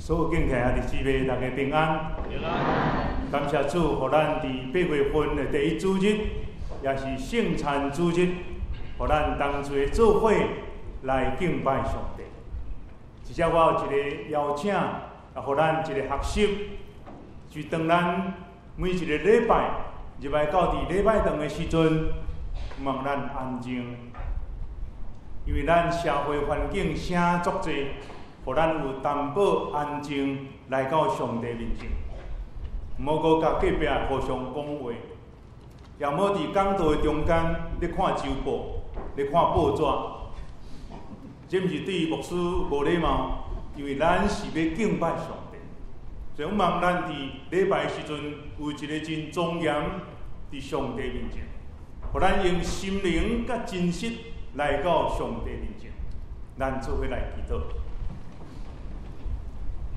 所有敬虔兄弟姊妹，大家平安。平安。感謝主，予咱佇8月份的第一主日，也是聖餐主日，予咱同齊做伙來敬拜上帝。這只我有一个邀請，也予咱一个學習，就當咱每一个禮拜入來到佇禮拜堂的時陣，望咱安靜，因為咱社會環境聲足濟，予咱有淡薄安靜來到上帝面前，毋好閣佮隔壁互相講話，也毋好佇講道的中間咧看周報，咧看報紙。這毋是對牧師無禮貌，因為咱是欲敬拜上帝。所以我望咱佇禮拜時陣有一个真莊嚴佇上帝面前，予咱用心靈佮真實來到上帝面前，咱做伙來祈禱。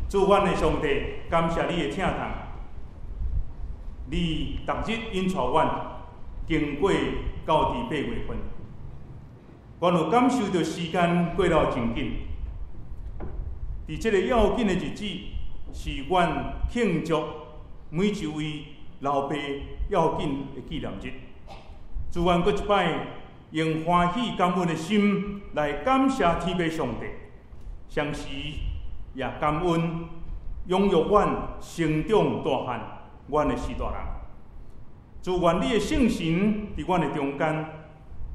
主阮的上帝，感謝你的疼痛，你逐日引帶阮經過到佇8月份，阮有感受著時間過了真緊。佇這个要緊的日子，是阮慶祝每一位老爸要緊的紀念日。主，阮閣一擺用歡喜感恩的心來感謝天父上帝，同時也感恩養育阮成長大漢，阮的序大人。主，願你的聖神佇阮的中間，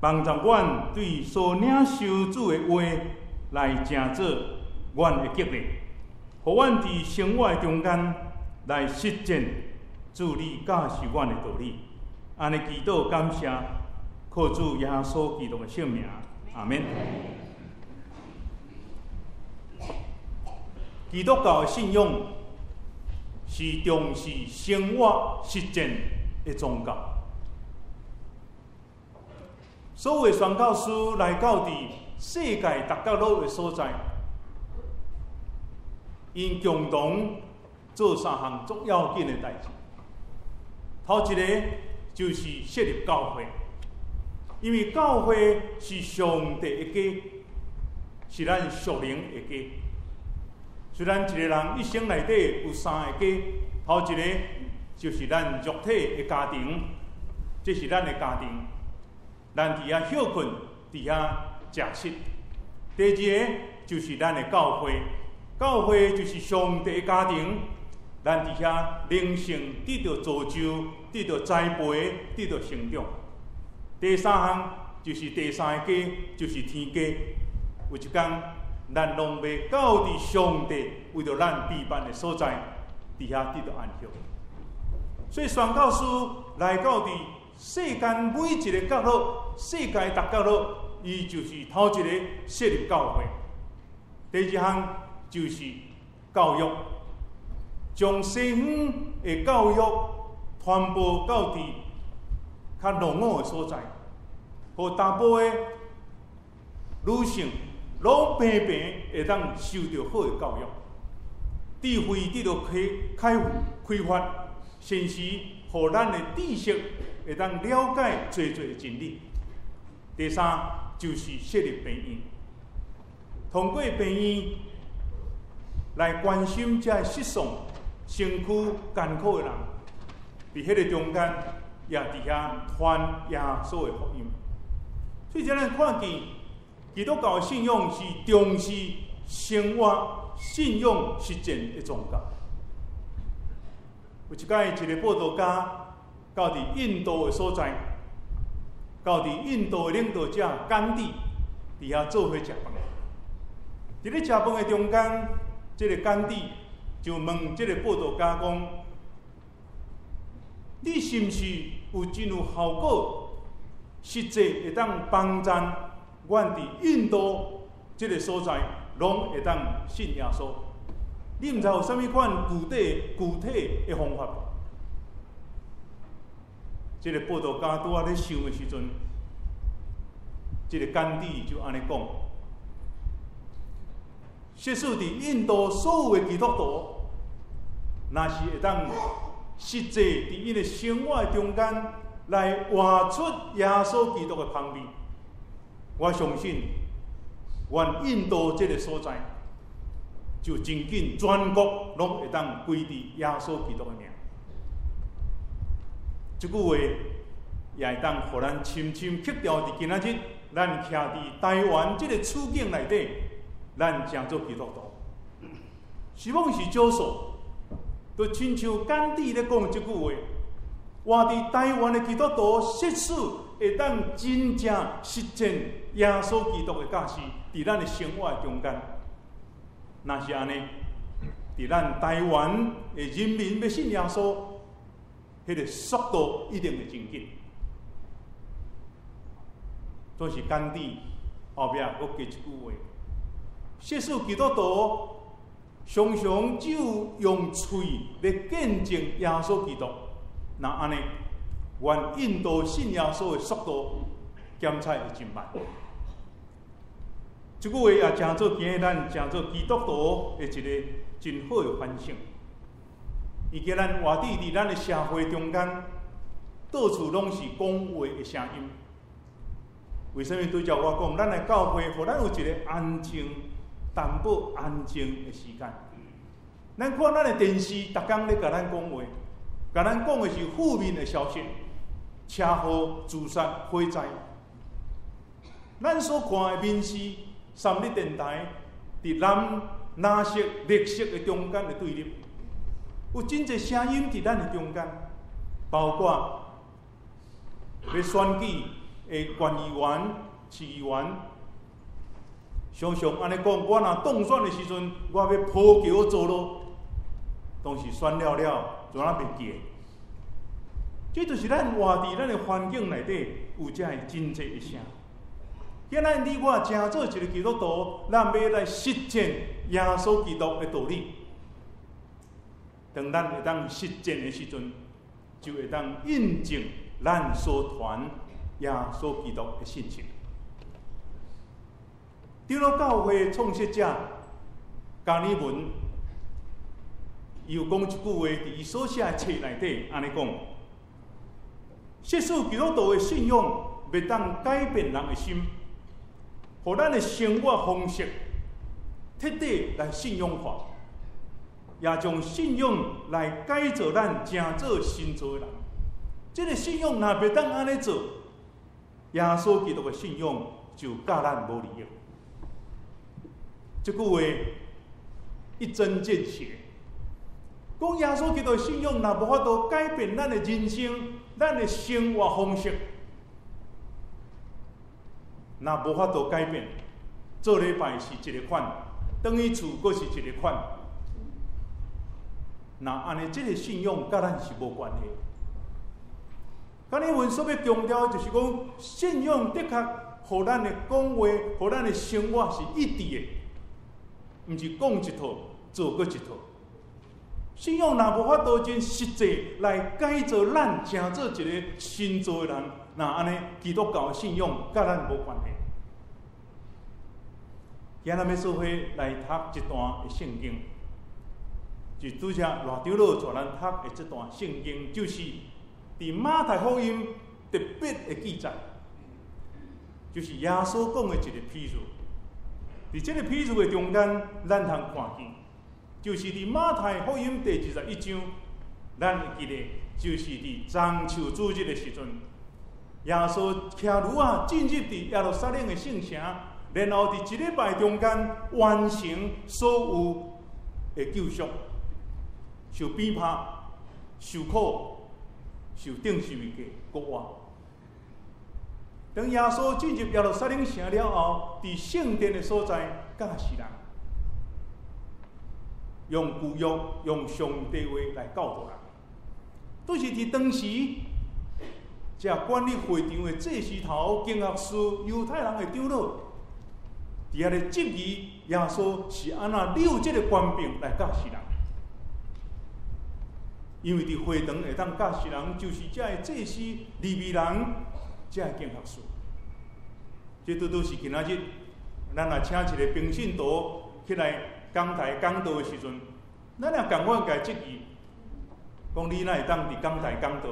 幫助阮對所領受主的話來成做阮的激勵，予阮佇生活的中間來實踐主你教示阮的道理。按呢祈禱感謝，靠主耶穌基督的聖名，阿們。基督教的信仰是重視生活實踐的宗教。所有宣教師來到佇世界逐角落的所在，𪜶共同做三項足要緊的代誌。頭一个就是設立教會，因為教會是上帝的家，是咱屬靈的家。雖然一个人一生內底有三个家，頭一个就是咱肉體的家庭，這是咱的家庭，咱佇遐歇睏，佇遐食食。第二个就是咱的教會，教會就是上帝的家庭，咱佇遐靈性得著造就，得著栽培，得著成長。第三項就是第三个家，就是天家。有一天，咱攏欲到佇上帝為著咱備辦的所在，佇遐得著安息。所以宣教師來到佇世間每一个角落，世界逐角落，伊就是頭一个設立教會。第二項就是教育，將西方的教育傳播到佇較落伍的所在，予查埔的女性攏平平會當受著好的教育，智慧得著開發，甚至予咱的知識會當了解濟濟的真理。第三就是設立病院，通過病院來關心這个失喪、身軀艱苦的人，佇彼个中間也佇遐傳耶穌的福音。所以，咱看見基督教的信仰是重視生活、信仰實踐的宗教。有一擺，一个布道家到佇印度的所在，到佇印度的領導者甘地佇遐做伙食飯。佇咧食飯的中間，這个甘地就問這个布道家講：你是毋是有真有效果，實際會當幫贊阮佇印度這个所在，攏會當信耶穌？你毋知有啥物款具體的方法？這个布道家拄仔咧想的時陣，這个甘地就按呢講：設使佇印度所有的基督徒，若是會當實際佇𪜶的生活中間來活出耶穌基督的芳味，我相信，阮印度這个所在，就真緊全國攏會當歸佇耶穌基督的名。這句話也會當予咱深深刻牢佇今仔日，咱徛佇台灣這個處境內底，咱成做基督徒，是罔是少數，都親像甘地咧講這句話，活佇台灣的基督徒，設使會當真正實踐耶穌基督的教示，佇咱的生活中間。若是按呢，佇咱台灣的人民欲信耶穌，彼個速度一定會真緊。總是甘地後壁閣加一句話：設使基督徒常常只有用喙來見證耶穌基督，若按呢，願印度信耶穌的速度減彩會真慢。這句話也成做今日咱成做基督徒的一個真好的反省。伊叫咱活佇佇咱的社會中間，到處攏是講話的聲音。為啥物拄才我講，咱的教會，予咱有一個安靜、淡薄安靜的時間。咱看咱的電視，逐工咧共咱講話，共咱講的是負面的消息，車禍、自殺、火災。咱所看的民視、三立電台，佇藍、藍色、綠色的中間的對立，有真濟聲音佇咱的中間，包括欲選舉的縣議員、市議員，常常按呢講，我若當選的時陣，我欲鋪橋造路，當時選了了，就怎袂記得？這就是咱活佇咱的環境內底有遮的真濟的聲。今仔你我成做一個基督徒，咱欲來實踐耶穌基督的道理。當咱會當實踐的時陣，就會當印證咱所傳耶穌基督的信息。長老教會創設者加爾文，伊有講一句話，佇伊所寫的冊內底按呢講：設使基督徒的信仰袂當改變人的心，予咱的生活方式徹底來信仰化，也將信仰來改造咱，成做新造的人。這個信仰若袂當按呢做，耶穌基督的信仰就佮咱無利益。這句話一針見血，講耶穌基督的信仰若無法度改變咱的人生、咱的生活方式，若無法度改變，做禮拜是一個款，轉去厝閣是一個款。若按呢，這個信仰佮咱是無關係。加爾文所欲強調就是講，信仰的確予咱的講話、予咱的生活是一致的，毋是講一套做閣一套。信仰若無法度真實際來改造咱，成做一個新造的人，若按呢，基督教的信仰佮咱無關係。今仔日欲做伙來讀一段的聖經，就拄才賴長老帶咱讀的這段聖經，就是佇馬太福音特別的記載，就是耶穌講的一個譬喻。佇這個譬喻的中間，咱通看見，就是佇馬太福音第21章，咱會記得，就是佇棕樹主日的時陣，耶穌騎驢仔進入佇耶路撒冷的聖城，然後佇一禮拜中間完成所有的救贖，受鞭拍、受苦、受釘十字架、復活。當耶穌進入耶路撒冷城了後，佇聖殿的所在教示人，用舊約、用上帝話來教導人。都是佇當時，這管理會堂的祭司頭、經學士、猶太人的長老，佇遐咧質疑耶穌是按怎利用這個權柄來教示人。因為佇會堂會當教示人，就是這个祭司、利未人、這个經學士。這拄拄是今仔日，咱若請一個平信徒起來講台講道的時陣，咱也仝款共質疑，講你哪會當佇講台講道？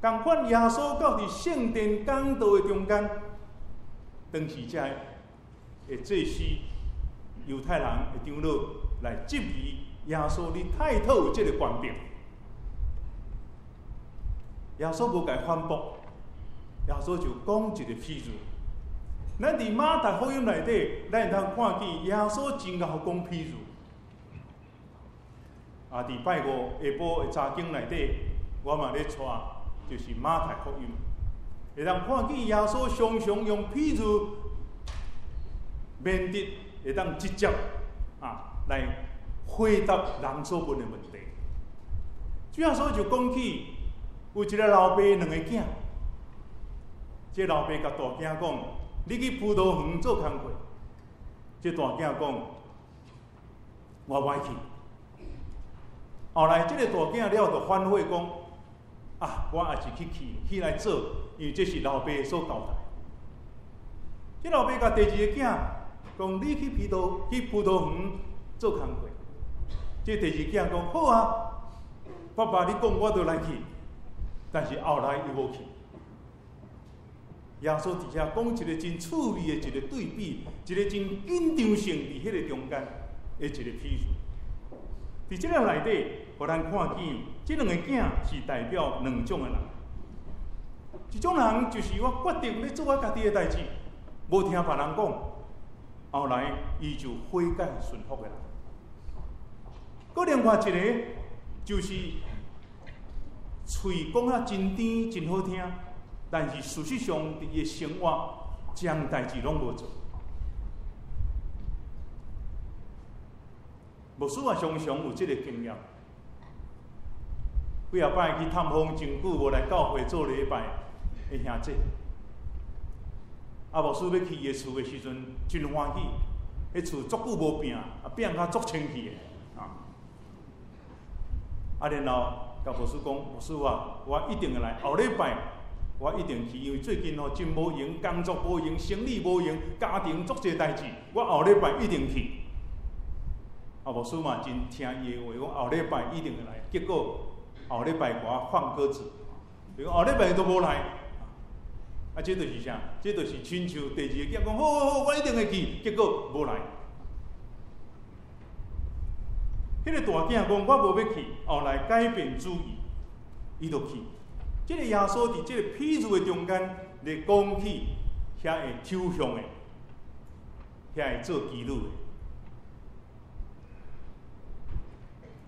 仝款耶穌到佇聖殿講道的中間，當時這个祭司、猶太人的長老來質疑耶穌，你太討有這个權柄。耶穌無共伊反駁，耶穌就講一個譬喻。咱佇馬太福音內底，咱會通看見耶穌真𠢕講譬喻。啊，佇拜五下晡的查經內底，我嘛咧帶，就是馬太福音，會當看見耶穌常常用譬喻，免得會當直接啊來回答人所問的問題。主耶穌就講起有一个老爸兩个囝，這老爸共大囝講：你去葡萄園做工課。這大囝講：我無愛去。後來，這个大囝了就反悔講：啊，我也是去去去來做，因為這是老爸所交代。這老爸共第二个囝講：你去葡萄園做工課。這第二囝講：好啊，爸爸你講我就來去。但是後來伊無去。耶穌佇遮講一个真趣味的一个對比，一个真緊張性佇彼个中間的一個譬喻。佇這个內底，予咱看見，這兩个囝是代表兩種的人。一種人就是我決定欲做我家己的代誌，無聽別人講，後來伊就悔改順服的人。閣另外一个就是喙講啊真甜真好聽，但是事實上佇伊的生活，一項代誌攏無做。牧師也常常有這个經驗，幾仔擺去探訪真久無來教會做禮拜的兄姐，啊，牧師欲去伊的厝的時陣，真歡喜，彼厝足久無拚，啊，拚甲足清氣的，啊，啊，然後共牧師講，牧師啊，我一定會來，後禮拜我一定去，因為最近吼真無閒，工作無閒，生理無閒，家庭足濟代誌，我後禮拜一定去。啊，牧師嘛真聽伊的話，講後禮拜一定會來。結果後禮拜共我放鴿子，伊講後禮拜都無來。啊，這就是啥？這就是親像第二个囝講，好好好，我一定會去。結果無來。彼个大囝講，我無欲去，後來改變主意，伊就去。這个耶穌佇這个譬喻的中間咧講起遐會抽象的，遐會做基女的。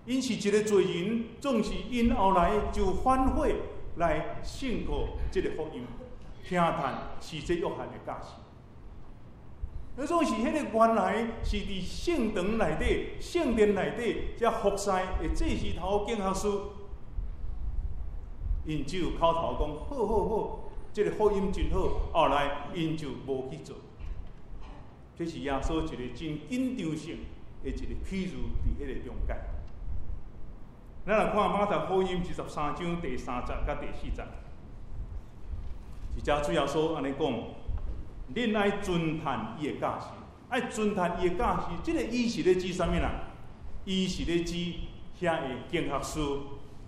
𪜶是一个罪人，總是𪜶後來就反悔來信靠這个福音，聽趁施洗約翰的教示。彼總是彼个原來是佇聖堂內底、聖殿內底，遮服侍的祭司頭、經學士，𪜶只有口頭講好好好，這个福音真好。後來𪜶就無去做。這是耶穌一个真緊張性的一個譬喻，佇彼個中間。咱來看馬太福音23章第三節佮第四節，佇遮主耶穌按呢講：恁愛尊嘆伊的教示，愛尊嘆伊的教示。這个伊是咧指啥物人？伊是咧指遐个經學士、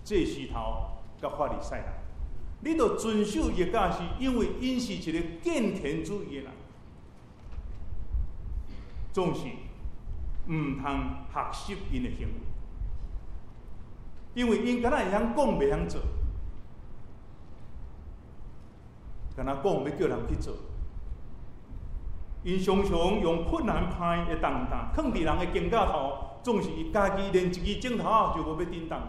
祭司頭佮法利賽人。你著遵守伊的教示，因為𪜶是一个敬虔主義的人，總是毋通學習𪜶的行為。因為𪜶敢若會曉講，袂曉做，敢若講欲叫人去做。𪜶常常用困難歹的重擔，囥佇人的肩胛頭，總是伊家己連一支指頭仔就無欲振動。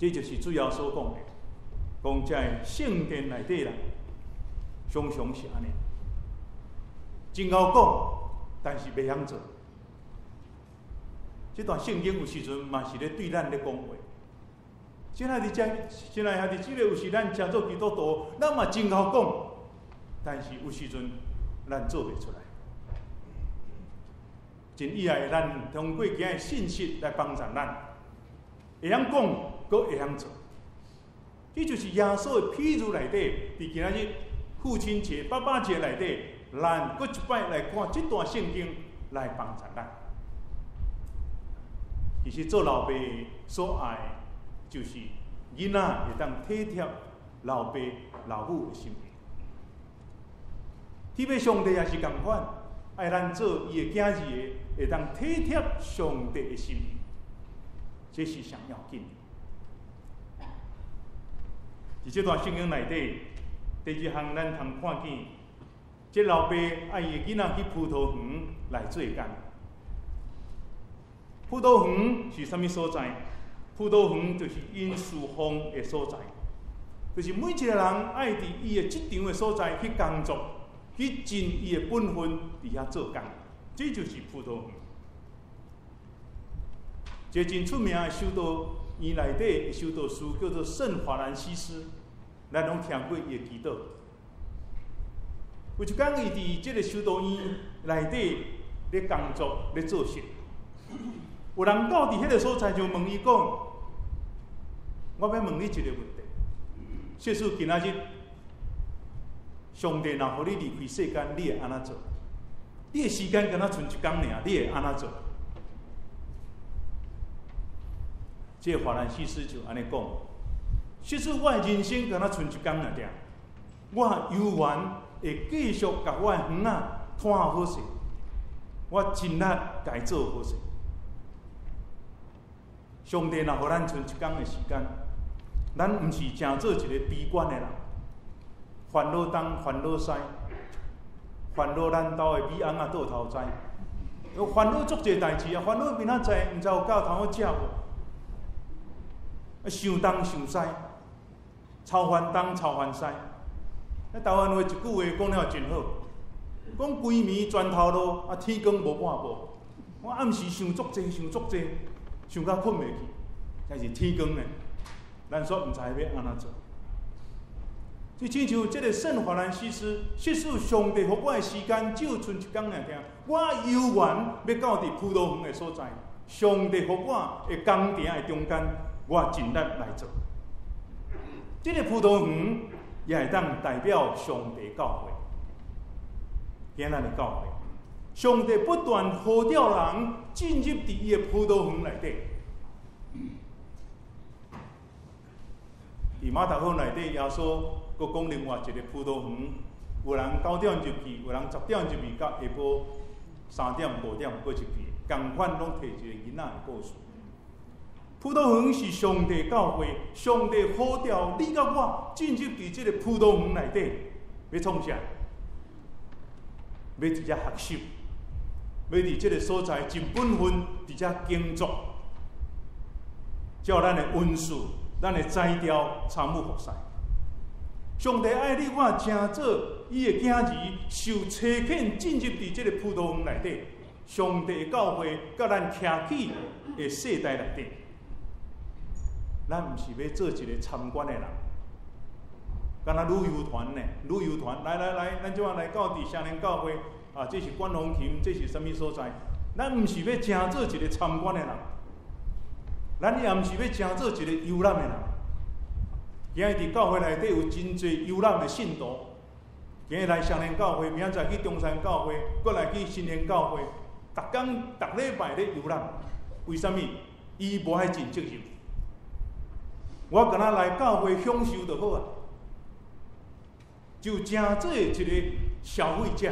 這就是主耶穌講的，講這个聖殿內底啦，常常是按呢，真𠢕講，但是袂曉做。這段聖經有時陣嘛是咧對咱咧講話。親愛的遮，親愛兄弟姊妹，有時咱誠做基督徒，咱嘛真𠢕講，但是有時陣咱做袂出來。真意愛咱通過今日信息來幫助咱，會曉講，閣會曉做。這就是耶穌的譬喻內底，佇今仔日父親節、爸爸節內底，咱閣一擺來看這段聖經來幫助咱。其實做老爸所愛，就是囡仔會當體貼老爸老母的心意。天父上帝也是仝款，愛咱做伊的囝兒的，會當體貼上帝的心意，這是上要緊。佇這段聖經內底，第二項咱通看見，這老爸愛伊的囡仔去葡萄園來做工。葡萄園是啥物所在？葡萄園就是𪜶侍奉的所在，就是每一個人愛佇伊的職場的所在去工作，去盡伊的本分，佇遐做工，這就是葡萄園。一個真出名的修道院內底的修道士叫做聖法蘭西斯，咱攏聽過伊的祈禱。有一工，伊佇這個修道院內底咧工作，咧做事。有人到佇彼個所在就問伊講：我欲問你一個問題，設使今仔日上帝若予你離開世間，你會按怎做？你的時間敢若賰一工爾，你會按怎做？這個法蘭西斯就按呢講：設使我的人生敢若賰一工爾爾，我猶原會繼續共我的園仔拖好勢，我盡力共伊做好勢。上帝若予咱賰一工的時間，咱毋是成做一個悲觀的人，煩惱東，煩惱西，煩惱咱兜的米甕仔倒頭栽，有煩惱足濟代誌啊！煩惱明仔載毋知有夠通好食無？啊，想東想西，操煩東操煩西。啊，台灣話一句話講了真好，講規暝轉頭路，啊天光無半步。我暗時想足濟，想足濟。想到睏袂去，但是天光呢，咱煞毋知欲按怎做。就親像這個聖法蘭西斯，設使上帝予我的時間只有賰一工爾爾，我猶原欲到佇葡萄園的所在，上帝予我的工場的中間，我盡力來做。這個葡萄園也會當代表上帝教會，今仔日的教會。上帝不斷呼召人進入佇伊的葡萄園內底。佇馬太福音內底，耶穌閣講另外一個葡萄園，有人9點入去，有人10點入去，到下晡3點、5點閣入去，仝款攏提一個囡仔的故事。葡萄園是上帝教會，上帝呼召你佮我進入佇這個葡萄園內底，欲創啥？欲佇遮學習，欲佇這個所在盡本分，佇遮工作，照咱的恩賜、咱的才調參與服侍。上帝愛你我，成做伊的囝兒，受差遣進入佇這個葡萄園內底。上帝的教會佮咱徛起的世代內底，咱毋是欲做一個參觀的人。敢若旅遊團呢？旅遊團來來來，咱這擺來到佇雙連教會啊，這是管風琴，這是啥物所在？咱毋是欲成做一個參觀的人，咱也毋是欲成做一個遊覽的人。今日佇教會內底有真濟遊覽的信徒，今日來雙連教會，明仔載去中山教會，閣來去新興教會，逐工逐禮拜咧遊覽，為啥物？伊無愛盡責任。我敢若來教會享受就好啊。就成做一個消費者。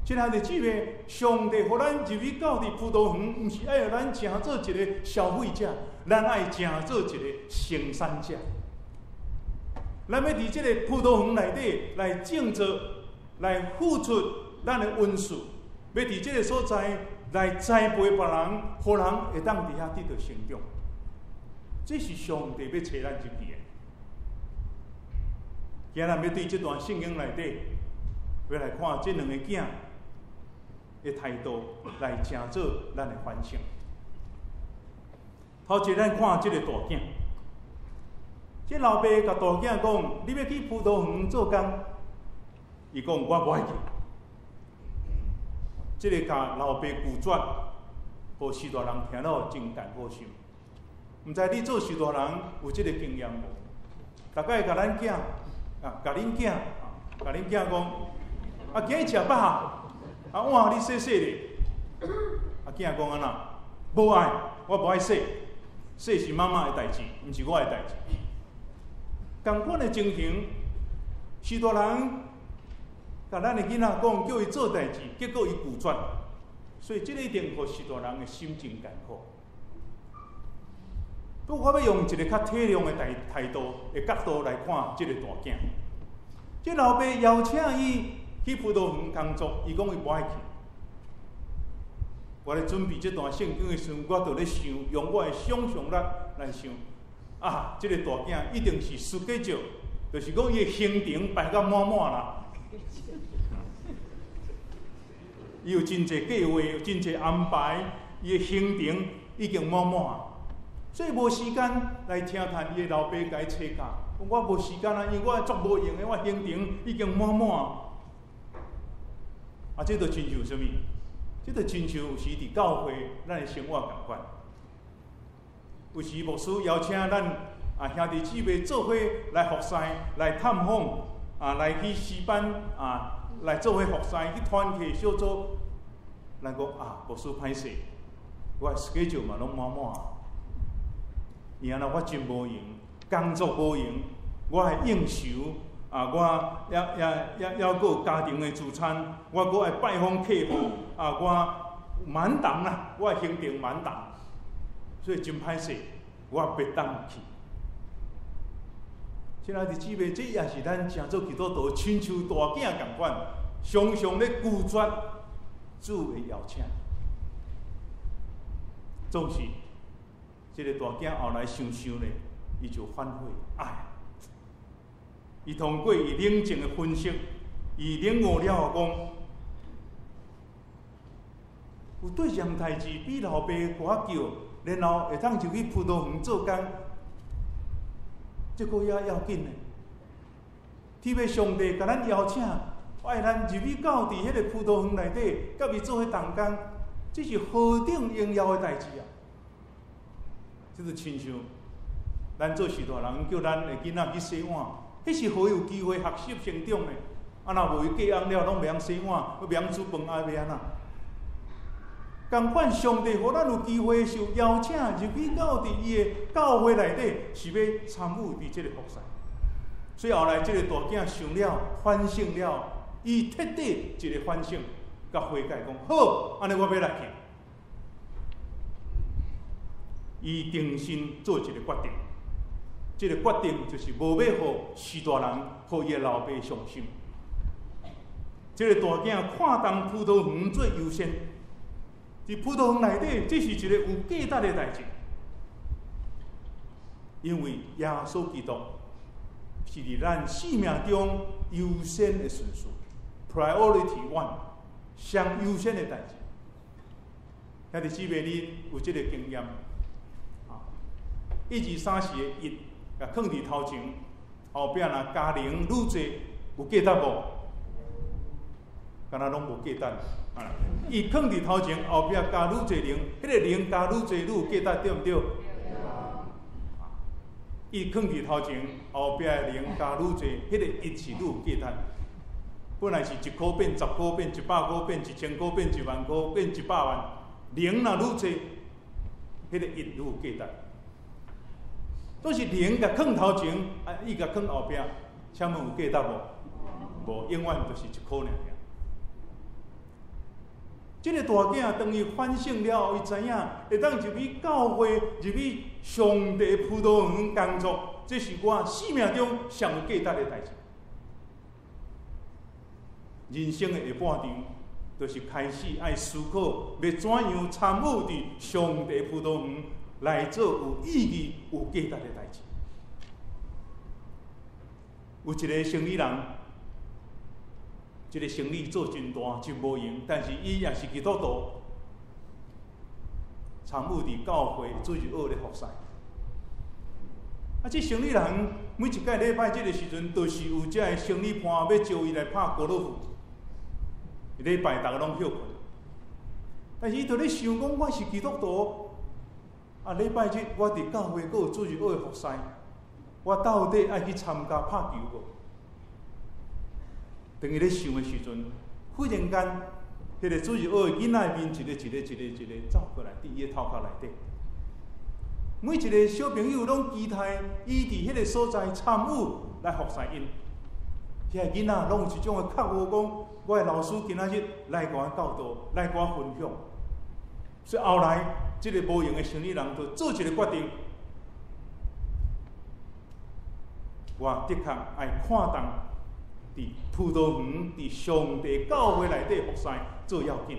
親愛的姊妹，上帝予咱入去到佇葡萄園，毋是愛予咱成做一個消費者，咱愛成做一個生產者。咱欲佇這個葡萄園內底來種植、來付出咱的恩賜，欲佇這個所在來栽培別人，予人會當佇遐得著成長。這是上帝欲揣咱入去的。今日欲對這段聖經內底，欲來看這兩個囝的態度，來成做咱的反省。頭一，咱看這個大囝，這老爸共大囝講：你欲去葡萄園做工？伊講：我無愛去。這個共老爸拒絕，予序大人聽了真艱苦心。毋知你做序大人有這個經驗無？逐擺共咱囝啊，共恁囝，共恁囝講，啊，今日食飽，啊，碗予你洗洗咧。啊，囝講按怎？無愛，我無愛洗，洗是媽媽的代誌，毋是我的代誌。仝款的情形，序大人共共咱的囡仔講，叫伊做代誌，結果伊拒絕，所以這个一定予序大人的心真艱苦。不過我欲用一个較體諒的態度的角度來看這个大囝。這老爸邀請伊去葡萄園工作，伊講伊無愛去。我咧準備這段聖經的時陣，我就咧想，用我的想像力來想，啊，這个大囝一定是 schedule，就是講伊的行程排甲滿滿啦。伊有真濟計劃，有真濟安排，伊的行程已經滿滿，所以無時間來聽勸伊的老爸共伊請假。我無時間啊，因為我足無閒的，我行程已經滿滿。啊，這就親像啥物？這就親像有時佇教會咱的生活仝款。有時牧師邀請咱啊兄弟姊妹做伙來服侍、來探訪啊，來去詩班啊，來做伙服侍去團契小組。咱講啊，牧師歹勢，我的 schedule 嘛攏滿滿。伊按呢我真無閒，工作無閒，我愛應酬啊，我也也也也閣有家庭的聚餐，我閣愛拜訪客戶啊，我滿檔啦，我的行程滿檔，所以真歹勢，我袂當去。親愛的姊妹，這也是咱成做基督徒親像大囝仝款，常常咧拒絕主的邀請。總是，這個大囝後來想想咧，伊就反悔，哎，伊通過伊冷靜的分析，伊領悟了後講，有對項代誌比老爸閣較叫，然後會當入去葡萄園做工，這閣較要緊呢。特別上帝共咱邀請，愛咱入去到佇彼个葡萄園內底，佮伊做伙同工，這是何等榮耀的代誌啊！這就親像咱做序大人叫咱的囡仔去洗碗，彼是予伊有機會學習成長的。啊，若無伊過翁了，攏袂曉洗碗，閣袂曉煮飯，啊，欲按怎？仝款上帝予咱有機會受邀請入去到佇伊的教會內底，是欲參與佇這个服侍。所以後來這个大囝想了，反省了，伊徹底一个反省，佮悔改講好，按呢我欲來去。伊重新做一个決定，這个決定就是無欲予序大人，予伊的老爸傷心。這个大囝看重葡萄園做優先，佇葡萄園內底，這是一个有價值的代誌，因為耶穌基督是佇咱生命中優先的順序，priority one，上優先的代誌。兄弟姊妹，恁有這个經驗？一二三四的一，共囥佇頭前，後壁若加零愈濟，有價值無？敢若攏無價值。啊，一囥佇頭前，後壁加愈濟零，彼个零加愈濟愈有價值，對毋對？一囥佇頭前，後壁的零加愈濟，彼个一是愈有價值。本來是一箍變10箍變100箍變1000箍變1萬箍變100萬，零若愈濟，彼个一愈有價值。都是零共囥頭前，啊，一共囥後壁，請問有價值無？無，永遠就是一箍爾爾。這个大囝當伊反省了後，伊知影會當入去教會，入去上帝葡萄園工作，這是我生命中上有價值的代誌。人生的下半場，就是開始愛思考，欲怎樣參與佇上帝葡萄園來做有意義、有價值的代誌。有一个生理人，這个生理做真大，真無閒，但是伊也是基督徒，參與佇教會主日學咧服侍。啊，這生理人每一屆禮拜這个時陣，就是有這个生理伴欲招伊來拍高爾夫。禮拜逐家攏歇睏，但是伊就咧想講，我是基督徒，啊，禮拜日我佇教會閣有主日學的服侍，我到底愛去參加拍球無？當伊咧想的時陣，忽然間，彼个主日學的囡仔面一个一个一个一个走過來，佇伊的頭殼內底。每一个小朋友攏期待伊佇彼个所在參與來服侍𪜶。遐囡仔攏有一種的覺悟，講我的老師今仔日來共我教導，來共我分享。所以後來，這个無閒的生意人就做一个決定，我的確愛看重佇葡萄園，佇上帝教會內底服侍做要緊。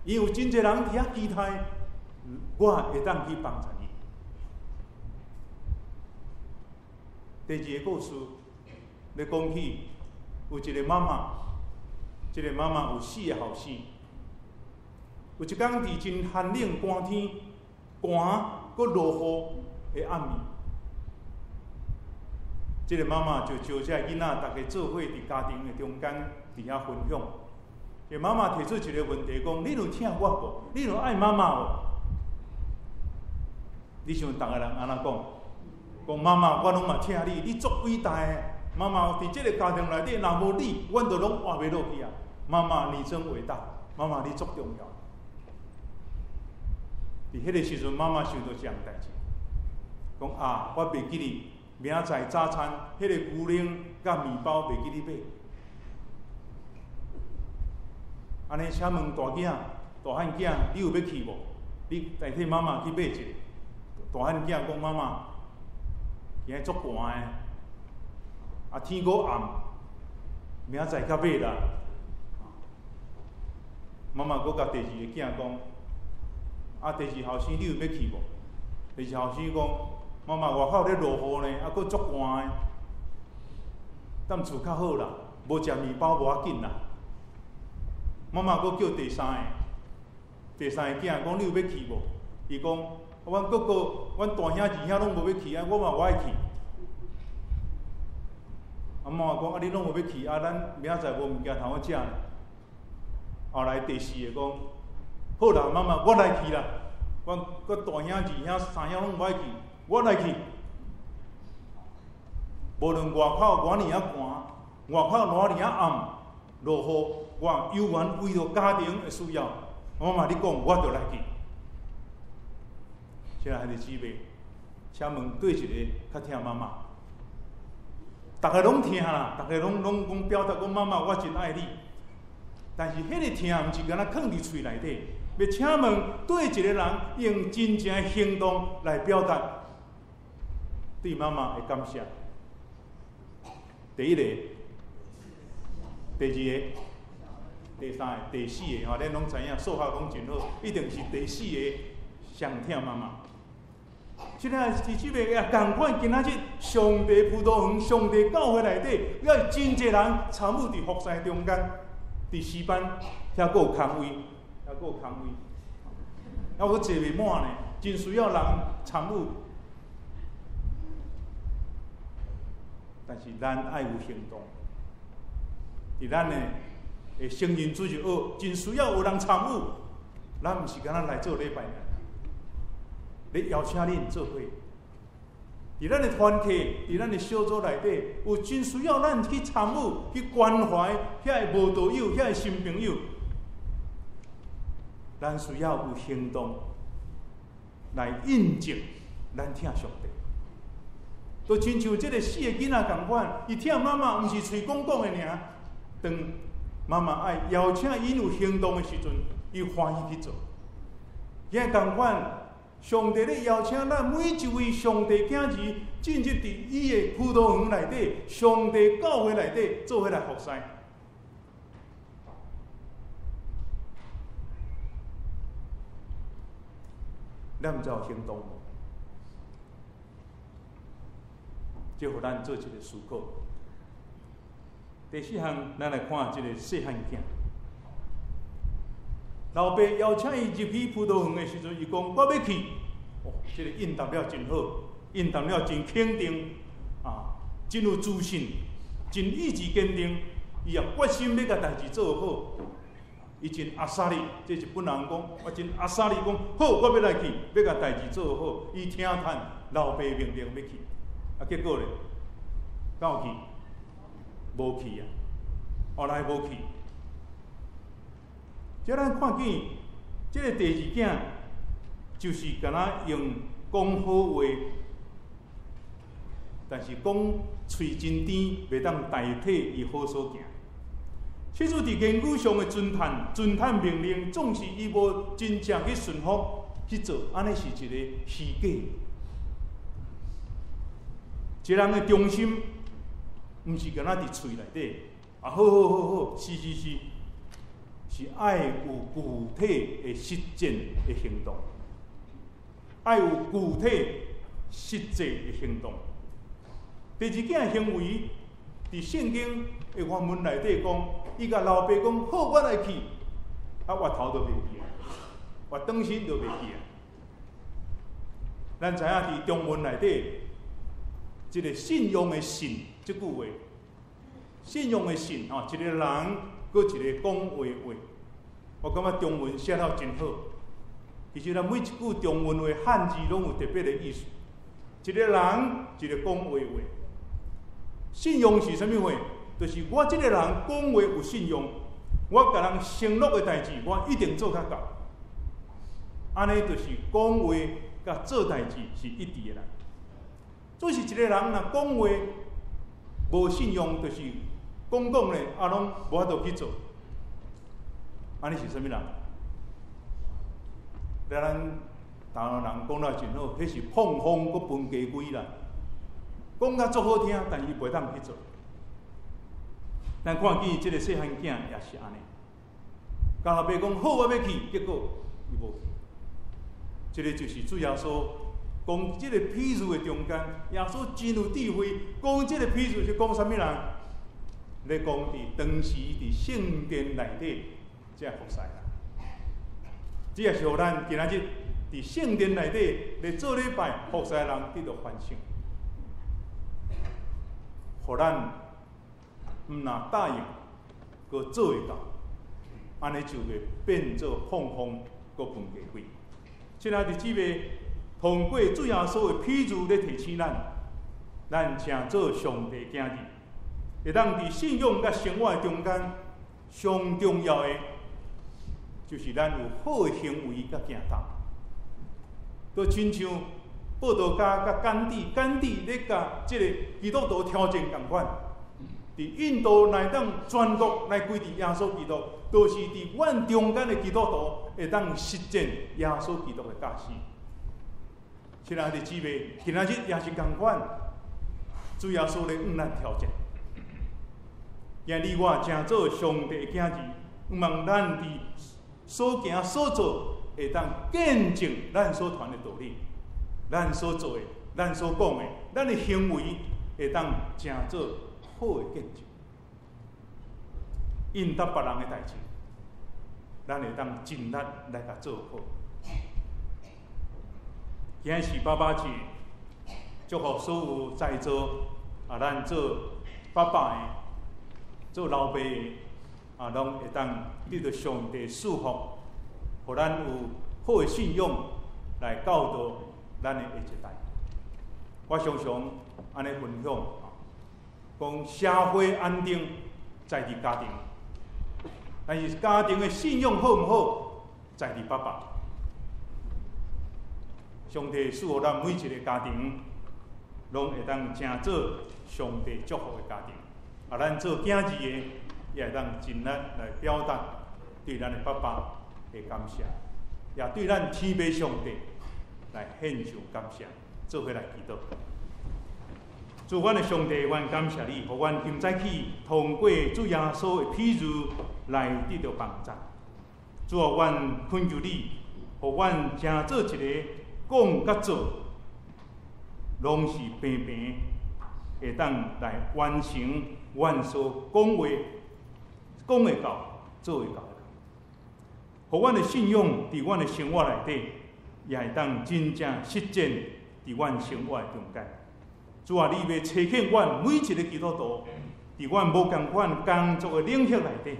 因為有真濟人佇遐期待，我會當去幫助伊。第二个故事，咧講起有一个媽媽，這个媽媽有四个後生。有一工佇真寒冷寒天，寒閣落雨的暗暝，這个媽媽就招這个囡仔，逐家做伙佇家庭的中間佇遐分享。這媽媽提出一个問題，講：你有疼我無？你有愛媽媽無？你想逐个人按怎講？講媽媽，我攏嘛疼你，你足偉大的。媽媽佇這个家庭內底，若無你，阮就攏活袂落去啊！媽媽，你真偉大，媽媽你足重要。佇彼个時陣，媽媽想著一項代誌，講啊，我袂記得明仔載早餐，彼个牛奶佮麵包袂記得買。按呢，請問大囝、大漢囝，你有欲去無？你代替媽媽去買一个。大漢囝講媽媽，今日足寒的，啊天閣暗，明仔載較買啦。媽媽閣共第二个囝講。啊，第二後生你有欲去無？第二後生講，媽媽外口咧落雨呢，啊閣足寒的，踮厝較好啦，無食麵包無要緊啦。媽媽閣叫第三个，第三个囝講你有欲去無？伊講，阮哥哥、阮大兄、二兄攏無欲去，啊，我嘛無愛去。啊，媽媽講，啊，你攏無欲去，啊，咱明仔載無物件通好食呢。後來第四个講。好啦，媽媽，我來去啦。阮閣大兄、二兄、三兄攏無愛去，我來去。無論外口偌爾仔寒，外口偌爾仔暗，落雨，我猶原為著家庭的需要，媽媽你講，我就來去。親愛的姊妹，請問佗一个較疼媽媽？逐个攏疼啦，逐个攏攏講表達講媽媽，我真愛你。但是彼个疼，毋是干焦囥佇喙內底。欲請問，佗一个人用真正的行動來表達對媽媽的感謝。第一个、第二个、第三个、第四个，吼，咱攏知影數學攏真好，一定是第四个上疼媽媽。親愛的姊妹也仝款，今仔日上帝葡萄園、上帝教會內底，猶有真濟人參與佇服侍中間，佇詩班遐閣有空位，猶閣有空位，猶閣坐袂滿呢，真需要人參與。但是咱愛有行動，佇咱的成人主日學，真需要有人參與。咱毋是干焦來做禮拜爾，咧邀請恁做伙。佇咱的團契，佇咱的小組內底，有真需要咱去參與、去關懷遐个無道友、遐个新朋友。咱需要有行動來印證咱疼上帝。就親像這个四个囡仔仝款，伊疼媽媽，毋是喙講講的爾。當媽媽愛邀請𪜶有行動的時陣，伊歡喜去做。今日仝款，上帝咧邀請咱每一位上帝囝兒進入佇伊的葡萄園內底，上帝教會內底做伙來服侍。咱毋知有行動無？這予咱做一个思考。第四項，咱來看這个細漢囝。老爸邀請伊入去葡萄園的時陣，伊講我欲去。哦，這个應答了真好，應答了真肯定，啊，真有自信，真意志堅定。伊也決心欲共代誌做好。伊真阿薩利，這日本人講，我真阿薩利講，好，我欲來去，欲共代誌做好。伊聽趁老爸命令欲去，啊，結果咧，敢有去？無去啊，後來無去。這咱看見，這个第二囝就是敢若用講好話但是講喙真甜，袂當代替伊好所行。妻子佇言語上的尊嘆，尊嘆命令，總是伊無真正去順服去做，按呢是一个虛假。一个人的忠心，毋是干焦佇喙內底，啊，好好好好，是是是，是愛有具體的實踐的行動，愛有具體實際的行動。第二件行為，佇聖經的原文內底講，伊共老爸講好，我來去，啊，越頭就袂記啊，越轉身就袂記啊。咱知影佇中文內底，這个信用的信這句話，信用的信吼，一個人閣一個講話話，我感覺中文寫了真好。其實咱每一句中文話漢字攏有特別的意思。一個人一個講話話，信用是啥物貨？就是我這個人講話有信用，我共人承諾的代誌，我一定做較到。按呢就是講話佮做代誌是一致的啦。做是一個人若講話無信用，就是講講咧，啊攏無法度去做。按呢是啥物人？咱台灣人講了真好，彼是膨風閣分雞胿啦。講甲足好聽，但伊袂當去做。咱看見這个細漢囝也是按呢，共老爸講好，我欲去，結果伊無去。這个就是主耶穌講這个譬喻的中間，耶穌真有智慧，講這个譬喻是講啥物人？咧講佇當時佇聖殿內底這服侍人。這也是予咱今仔日佇聖殿內底咧做禮拜服侍人得到反省，予咱毋若答應，閣做會到，按呢就會變做膨風閣分雞胿。親愛的姊妹，通過主耶穌的譬喻咧提醒咱，咱成做上帝囝兒，會當佇信仰佮生活的中間，上重要的就是咱有好的行為佮行動。都親像布道家佮甘地，甘地咧共這个基督徒挑戰仝款，佇印度來當全國來歸佇耶穌基督，都是佇阮中間的基督徒會當實踐耶穌基督的教示。親愛的姊妹，今仔日也是仝款，主耶穌咧向咱挑戰。今日我成做上帝的囝兒，望咱佇所行所做，會當見證咱所傳的道理，咱所做的，咱所講的，咱的行為會當成做好的見證。應答別人的代誌，咱會當盡力來共做好。今日是爸爸節，祝福所有在座啊，咱做爸爸的、做老爸的啊，攏會當得到上帝賜福，予咱有好的信仰來教導咱的下一代。我常常按呢分享，講社會安定在佇家庭，但是家庭的信仰好毋好，在佇爸爸。上帝賜予咱每一个家庭，攏會當成做上帝祝福的家庭。啊，咱做囝兒的，也會當盡力來表達對咱的爸爸的感謝，也對咱天父上帝來獻上感謝，做伙來祈禱。主，阮的上帝，阮感謝你，予阮今早起通過主耶穌的譬喻來得到幫助。主啊，阮懇求你，予阮成做一个講佮做，攏是平平，會當來完成阮所講話，講會到，做會到。予阮的信仰佇阮的生活內底，也會當真正實踐佇阮生活的中間。主啊，你欲差遣阮每一个基督徒，佇阮無仝款工作的領域內底，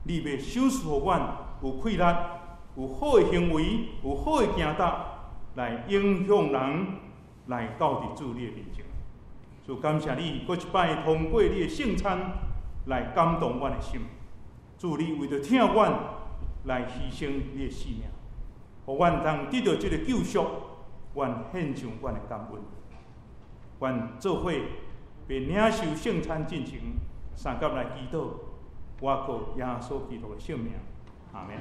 你欲賞賜予阮有氣力、有好的行為、有好的行動，來影響人，來到佇主你的面前。主感謝你，閣一擺通過你的聖餐來感動阮的心。主，你為著疼阮來犧牲你的性命，予阮通得到這个救贖，阮獻上阮的感恩。願做伙欲領受聖餐進前，相佮來祈禱，我靠耶穌基督的聖名，阿們。